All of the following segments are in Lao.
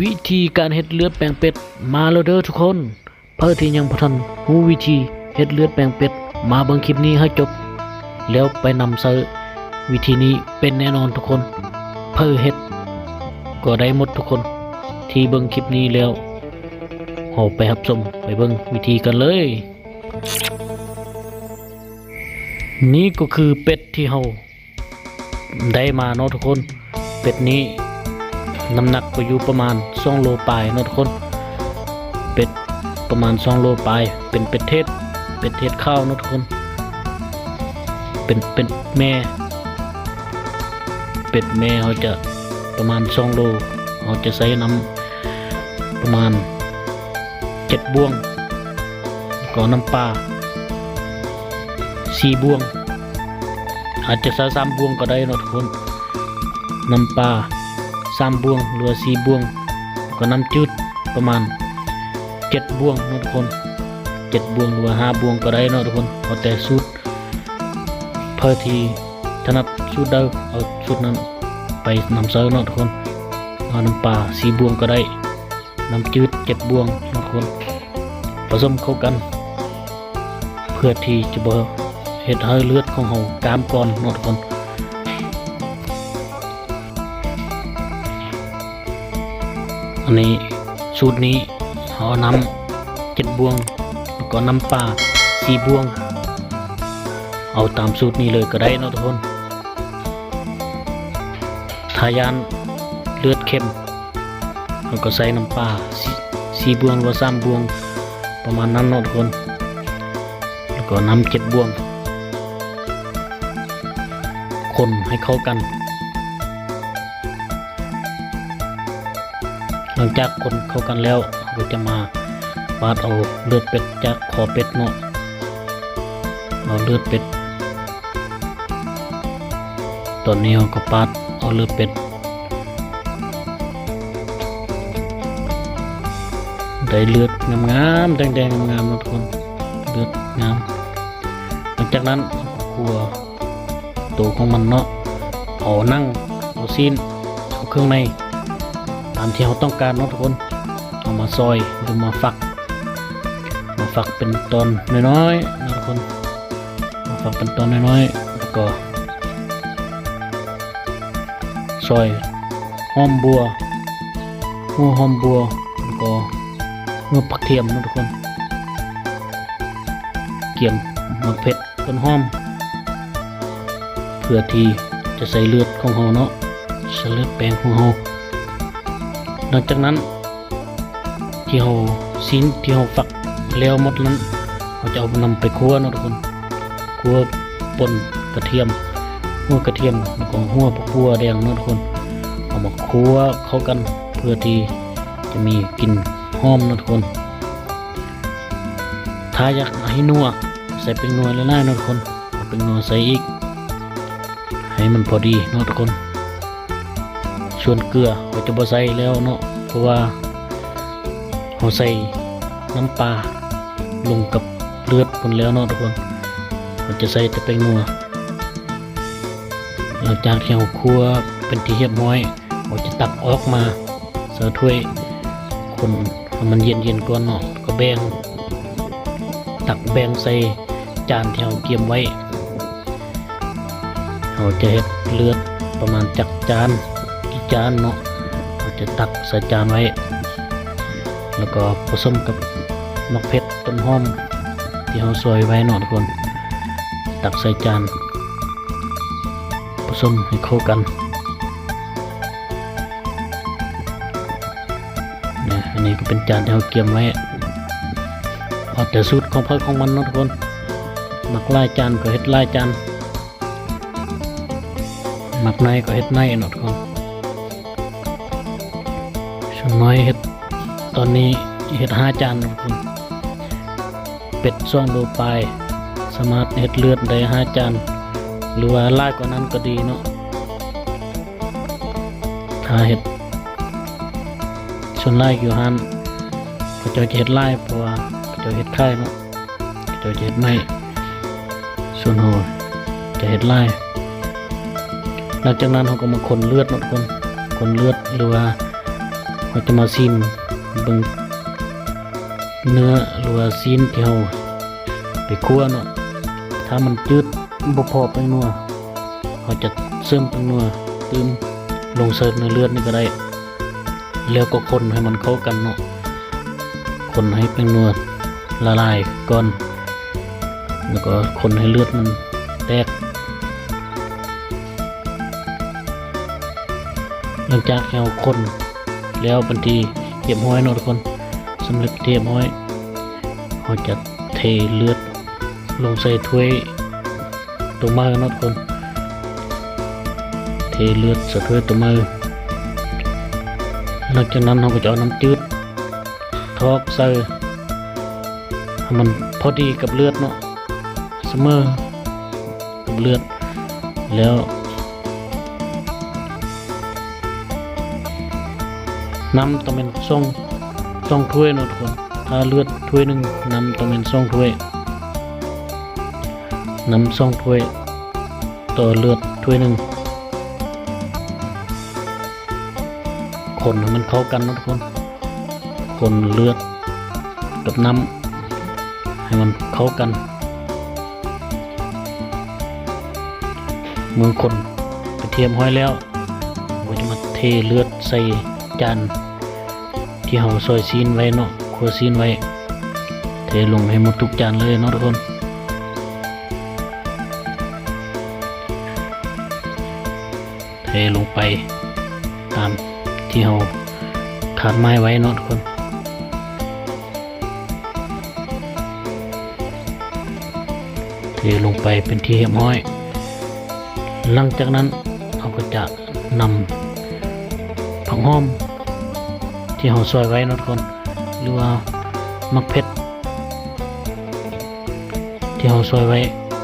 ວິທີການເຮັດເລືອດແປງເປັດມາແລ້ວເດີທຸກຄົນ. ໃຜທີ່ຍັງບໍ່ທັນຮູ້ວິທີເຮັດເລືອດແປງເປັດ ມາເບິ່ງຄລິບນີ້ໃຫ້ຈົບ ແລ້ວໄປນຳໃຊ້ວິທີນີ້ເປັນແນ່ນອນທຸກຄົນ. ໃຜເຮັດກໍໄດ້ໝົດທຸກຄົນ ທີ່ເບິ່ງຄລິບນີ້ແລ້ວ ເຮົາໄປຮັບຊົມ ໄປເບິ່ງວິທີກັນເລີຍ. ນີ້ກໍຄືເປັດທີ່ເຮົາໄດ້ມາເນາະທຸກຄົນ. ເປັດນີ້ນ້ຳໜັກກໍຢູ່ປະມານສອງໂລປາຍເນາະທຸກຄົນ. ເປັດປະມານສອງໂລປາຍ ເປັນເປັດເທດ ເປັດເທດຂາວເນາະທຸກຄົນ. ເປັນ ເປັດແມ່ ເປັດແມ່ເຮົາຈະປະມານສອງໂລ ເຮົາຈະໃຊ້ນ້ຳປະມານ ເຈັດບ່ວງ ແລ້ວກໍນ້ຳປາສີ່ບ່ວງ ອາດຈະໃຊ້ສາມບ່ວງກໍໄດ້ເນາະທຸກຄົນ. ນ້ຳປາສາມບ່ວງ ຫຼືວ່າສີ່ບ່ວງ ແລ້ວກໍນ້ຳຈືດປະມານເຈັດບ່ວງເນາະທຸກຄົນ. ເຈັດບ່ວງ ຫຼືວ່າຫ້າບ່ວງກໍໄດ້ເນາະທຸກຄົນ ແລ້ວແຕ່ສູດ. ໃຜທີ່ຖະໜັດສູດໃດ ເອົາສູດນັ້ນໄປນຳໃຊ້ເນາະທຸກຄົນ. ເອົານ້ຳປາສີ່ບ່ວງກໍໄດ້ ນ້ຳຈືດເຈັດບ່ວງເນາະທຸກຄົນ ປະສົມເຂົ້າກັນ ເພື່ອທີ່ຈະບໍ່ເຮັດໃຫ້ເລືອດຂອງເຮົາກ້າມກ່ອນເນາະທຸກຄົນ. ອັນນີ້ ສູດນີ້ເຮົາເອົານ້ຳເຈັດບ່ວງ ແລ້ວກໍນ້ຳປາສີ່ບ່ວງ ເອົາຕາມສູດນີ້ເລີຍກໍໄດ້ເນາະທຸກຄົນ. ຖ້າຢ້ານເລືອດເຂັ້ມ ເຮົາກໍໃສ່ນ້ຳປາສີ່ ສີ່ບ່ວງ ຫຼືວ່າສາມບ່ວງ ປະມານນັ້ນເນາະທຸກຄົນ. ແລ້ວກໍນ້ຳເຈັດບ່ວງ ຄົນໃຫ້ເຂົ້າກັນ. ຫຼັງຈາກຄົນເຂົ້າກັນແລ້ວ ເຮົາກໍຈະມາປາດເອົາເລືອດເປັດຈາກຄໍເປັດເນາະ ເອົາເລືອດເປັດ ຕອນນີ້ເຮົາກໍປາດເອົາເລືອດເປັດ ໄດ້ເລືອດງາມໆ ແດງໆ ງາມໆ ເນາະທຸກຄົນ ເລືອດງາມ. ຫຼັງຈາກນັ້ນເຮົາກໍຂົ້ວໂຕຂອງມັນເນາະ ເອົາໜັງ ເອົາຊີ້ນ ເອົາເຄື່ອງໃນ ຕາມທີ່ເຮົາຕ້ອງການເນາະທຸກຄົນ ເອົາມາຊອຍ ຫຼືມາຝັກ ມາຝັກເປັນຕອນນ້ອຍໆ ເນາະທຸກຄົນ. ມາຝັກເປັນຕອນນ້ອຍໆ ແລ້ວກໍຊອຍຫອມບົ່ວ ຫົວຫອມບົ່ວ ແລ້ວກໍຫົວຜັກທຽມເນາະທຸກຄົນ. ກຽມໝາກເຜັດ ຕົ້ນຫອມ ເພື່ອທີ່ຈະໃສ່ເລືອດຂອງເຮົາເນາະ ໃສ່ເລືອດແປງຂອງເຮົາ. ຫຼັງຈາກນັ້ນ ທີ່ເຮົາ ຊີ້ນທີ່ເຮົາຝັກແລ້ວໝົດນັ້ນ ເຮົາຈະເອົານຳໄປຂົ້ວເນາະທຸກຄົນ. ຂົ້ວປົ່ນກະທຽມ ຫົວກະທຽມ ແລ້ວກໍຫົວຜັກບົ່ວແດງເນາະທຸກຄົນ ເອົາມາຂົ້ວເຂົ້າກັນ ເພື່ອທີ່ຈະມີກິ່ນຫອມເນາະທຸກຄົນ. ຖ້າຢາກໃຫ້ນົວ ໃສ່ແປ້ງນົວຫຼາຍໆ ເນາະທຸກຄົນ ເອົາແປ້ງນົວໃສ່ອີກ ໃຫ້ມັນພໍດີເນາະທຸກຄົນ. ສ່ວນເກືອເຮົາຈະບໍ່ໃສ່ແລ້ວເນາະ ເພາະວ່າເຮົາໃສ່ນ້ຳປາລົງກັບເລືອດພຸ້ນແລ້ວເນາະທຸກຄົນ. ເຮົາຈະໃສ່ແຕ່ແປ້ງນົວ. ຫຼັງຈາກທີ່ເຮົາຂົ້ວເປັນທີ່ຮຽບຮ້ອຍ ເຮົາຈະຕັກອອກມາໃສ່ຖ້ວຍ ຄົນໃຫ້ມັນເຢັນໆ ກ່ອນເນາະ ກໍແບ່ງ ຕັກແບ່ງໃສ່ຈານທີ່ເຮົາກຽມໄວ້. ເຮົາຈະເຮັດເລືອດປະມານຈັກຈານ ກີ່ຈານເນາະ ເຮົາຈະຕັກໃສ່ຈານໄວ້ ແລ້ວກໍປະສົມກັບໝາກເຜັດ ຕົ້ນຫອມທີ່ເຮົາຊອຍໄວ້ເນາະທຸກຄົນ ຕັກໃສ່ຈານ ປະສົມໃຫ້ເຂົ້າກັນ. ນະ ອັນນີ້ກໍເປັນຈານທີ່ເຮົາກຽມໄວ້ ເອົາແຕ່ສູດຂອງໃຜຂອງມັນເນາະທຸກຄົນ. ມັກຫຼາຍຈານກໍເຮັດຫຼາຍຈານ ມັກໜ້ອຍກໍເຮັດໜ້ອຍເນາະທຸກຄົນ. ສ່ວນນ້ອຍເຮັດ ຕອນນີ້ເຮັດຫ້າຈານເນາະທຸກຄົນ. ເປັດສອງໂລປາຍ ສາມາດເຮັດເລືອດໄດ້ຫ້າຈານ ຫຼືວ່າຫຼາຍກວ່ານັ້ນກໍດີເນາະ. ຖ້າເຮັດ ສ່ວນຫຼາຍຢູ່ຮ້ານ ເຂົາເຈົ້າຈະເຮັດຫຼາຍ ເພາະວ່າເຂົາເຈົ້າເຮັດຂາຍເນາະ ເຂົາເຈົ້າຈະເຮັດໜ້ອຍ ສ່ວນເຮົາຈະເຮັດຫຼາຍ. ຫຼັງຈາກນັ້ນເຮົາກໍມາຄົນເລືອດເນາະທຸກຄົນ ຄົນເລືອດ ຫຼືວ່າ ເຮົາຈະມາຊີມເບິ່ງເນື້ອ ຫຼືວ່າຊີ້ນທີ່ເຮົາໄປຂົ້ວເນາະ. ຖ້າມັນຈືດ ບໍ່ພໍແປ້ງນົວ ເຮົາຈະເສີມແປ້ງນົວຕື່ມລົງໃສ່ໃນເລືອດນີ້ກໍໄດ້. ແລ້ວກໍຄົນໃຫ້ມັນເຂົ້າກັນເນາະ, ຄົນໃຫ້ແປ້ງນົວລະລາຍກ່ອນ ແລ້ວກໍຄົນໃຫ້ເລືອດມັນແຕກ. ຫຼັງຈາກທີ່ເຮົາຄົນແລ້ວເປັນທີ່ຮຽບຮ້ອຍເນາະທຸກຄົນ, ສຳເລັດຮຽບຮ້ອຍ, ເຮົາຈະເທເລືອດລົງໃສ່ຖ້ວຍ ຕົວໃໝ່ເນາະທຸກຄົນ, ເທເລືອດໃສ່ຖ້ວຍຕົວໃໝ່. ຫຼັງຈາກນັ້ນເຮົາກໍຈະເອົານ້ຳຈືດຖອກໃສ່ໃຫ້ມັນພໍດີກັບເລືອດເນາະ, ສະເໝີກັບເລືອດ. ແລ້ວນ້ຳຕ້ອງແມ່ນສອງ ສອງຖ້ວຍເນາະທຸກຄົນ. ຖ້າເລືອດຖ້ວຍໜຶ່ງ ນ້ຳຕ້ອງແມ່ນສອງຖ້ວຍ, ນ້ຳສອງຖ້ວຍຕໍ່ເລືອດຖ້ວຍໜຶ່ງ. ຄົນໃຫ້ມັນເຂົ້າກັນເນາະທຸກຄົນ, ຄົນເລືອດກັບນ້ຳໃຫ້ມັນເຂົ້າກັນ. ເມື່ອຄົນເປັນທີ່ຮຽບຮ້ອຍແລ້ວ ເຮົາຈະມາເທເລືອດໃສ່ຈານທີ່ເຮົາຊອຍຊີ້ນໄວ້ເນາະ, ຂົ້ວຊີ້ນໄວ້, ເທລົງໃຫ້ໝົດທຸກຈານເລີຍເນາະທຸກຄົນ. ເທລົງໄປຕາມທີ່ເຮົາຄາດໝາຍໄວ້ເນາະທຸກຄົນ. ເທລົງໄປເປັນທີ່ຮຽບຮ້ອຍ. ຫຼັງຈາກນັ້ນເຮົາກໍຈະນຳຜັກຫອມທີ່ເຮົາຊອຍໄວ້ເນາະທຸກຄົນ ຫຼືວ່າໝາກເຜັດທີ່ເຮົາຊອຍໄວ້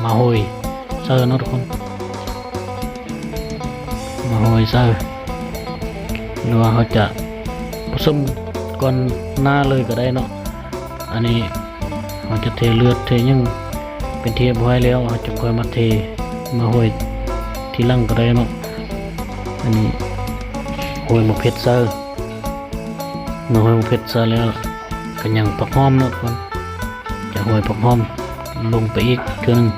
ມາໂຮຍໃສ່ເນາະທຸກຄົນ, ມາໂຮຍໃສ່ ຫຼືວ່າເຮົາຈະປະສົມກ່ອນໜ້າເລີຍກໍໄດ້ເນາະ. ອັນນີ້ເຮົາຈະເທເລືອດເທຫຍັງເປັນທີ່ຮຽບຮ້ອຍແລ້ວ ເຮົາຈະຄ່ອຍມາເທມາໂຮຍທີຫຼັງກໍໄດ້ເນາະ. ອັນນີ້ໂຮຍໝາກເຜັດໃສ່, ເມື່ອໂຮຍໝາກເຜັດໃສ່ແລ້ວ ກໍຍັງຜັກຫອມເນາະທຸກຄົນ, ຈະໂຮຍຜັກຫອມລົງໄປອີກເທື່ອໜຶ່ງ.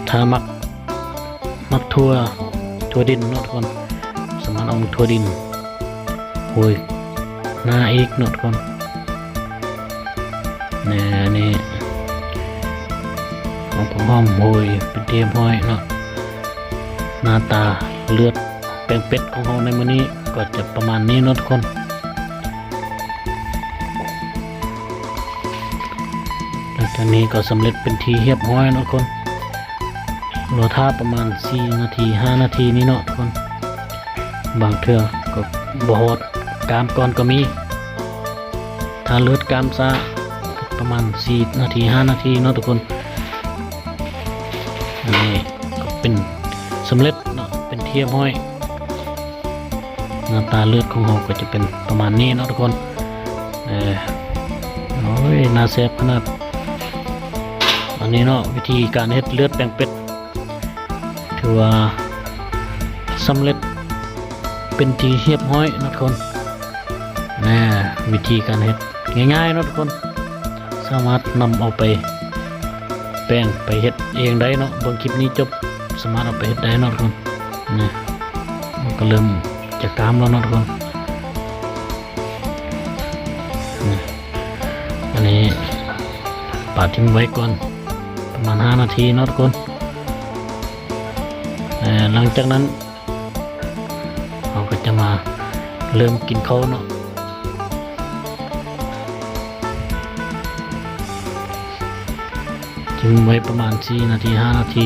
ຖ້າມັກ ໝາກຖົ່ວ ຖົ່ວດິນເນາະທຸກຄົນ, ສາມາດເອົາຖົ່ວດິນໂຮຍໜ້າອີກເນາະທຸກຄົນ. ແນ່ ອັນນີ້ເອົາຜັກຫອມໂຮຍເປັນທີ່ຮຽບຮ້ອຍເນາະ. ໜ້າຕາເລືອດແປງເປັດຂອງເຮົາໃນມື້ນີ້ກໍຈະປະມານນີ້ເນາະທຸກຄົນ. ຫຼັງຈາກນີ້ກໍສຳເລັດເປັນທີ່ຮຽບຮ້ອຍເນາະທຸກຄົນ. ລໍຖ້າປະມານສີ່ນາທີ ຫ້ານາທີນີ້ເນາະທຸກຄົນ, ບາງເທື່ອກໍບໍ່ຮອດ ກາມກ່ອນກໍມີ. ຖ້າເລືອດກາມຊ້າ ປະມານສີ່ນາທີ ຫ້ານາທີເນາະທຸກຄົນ. ອັນນີ້ກໍເປັນສຳເລັດເນາະ ເປັນທີ່ຮຽບຮ້ອຍ. ໜ້າຕາເລືອດຂອງເຮົາກໍຈະເປັນປະມານນີ້ເນາະທຸກຄົນ. ເອີ ໂອ້ຍ ໜ້າແຊບຂະໜາດ. ອັນນີ້ເນາະ ວິທີການເຮັດເລືອດແປງເປັດ ຖືວ່າສຳເລັດເປັນທີ່ຮຽບຮ້ອຍເນາະທຸກຄົນ. ນະ ວິທີການເຮັດງ່າຍໆເນາະທຸກຄົນ, ສາມາດນຳເອົາໄປແປງໄປເຮັດເອງໄດ້ເນາະ. ເບິ່ງຄລິບນີ້ຈົບ ສາມາດເອົາໄປເຮັດໄດ້ເນາະທຸກຄົນ. ນະ ມັນກໍເລີ່ມຈະກາມແລ້ວເນາະທຸກຄົນ. ນະ ອັນນີ້ປະຖິ້ມໄວ້ກ່ອນປະມານຫ້ານາທີເນາະທຸກຄົນ. ເອີ ຫຼັງຈາກນັ້ນ ເຮົາກໍຈະມາເລີ່ມກິນເຂົ້າເນາະ. ຖິ້ມໄວ້ປະມານສີ່ນາທີ ຫ້ານາທີ,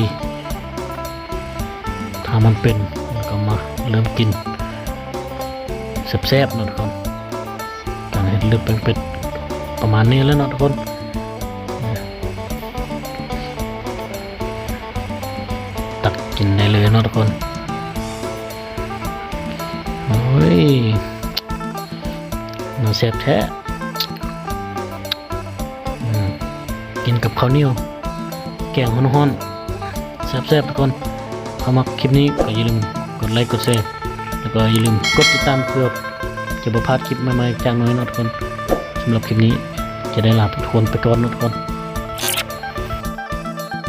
ຖ້າມັນເປັນ ແລ້ວກໍມາເລີ່ມກິນແຊບໆເນາະທຸກຄົນ. ການເຮັດເລືອດແປງເປັດປະມານນີ້ແຫຼະເນາະທຸກຄົນ. ຕັກກິນໄດ້ເລີຍເນາະທຸກຄົນ. ໂອ້ຍ ໜ້າແຊບແທ້. ອືມ ກິນກັບເຂົ້າໜຽວ ແກງຮ້ອນໆ ແຊບໆທຸກຄົນ. ຖ້າມັກຄລິບນີ້ກໍຢ່າລືມກົດໄລກ໌ ກົດແຊ ກໍຢ່າລືມກົດຕິດຕາມ ເພື່ອຈະບໍ່ພາດຄລິບໃໝ່ໆຈາກນ້ອຍເນາະທຸກຄົນ. ສຳລັບຄລິບນີ້ຈະໄດ້ລາທຸກຄົນໄປກ່ອນເນາະທຸກຄົນ.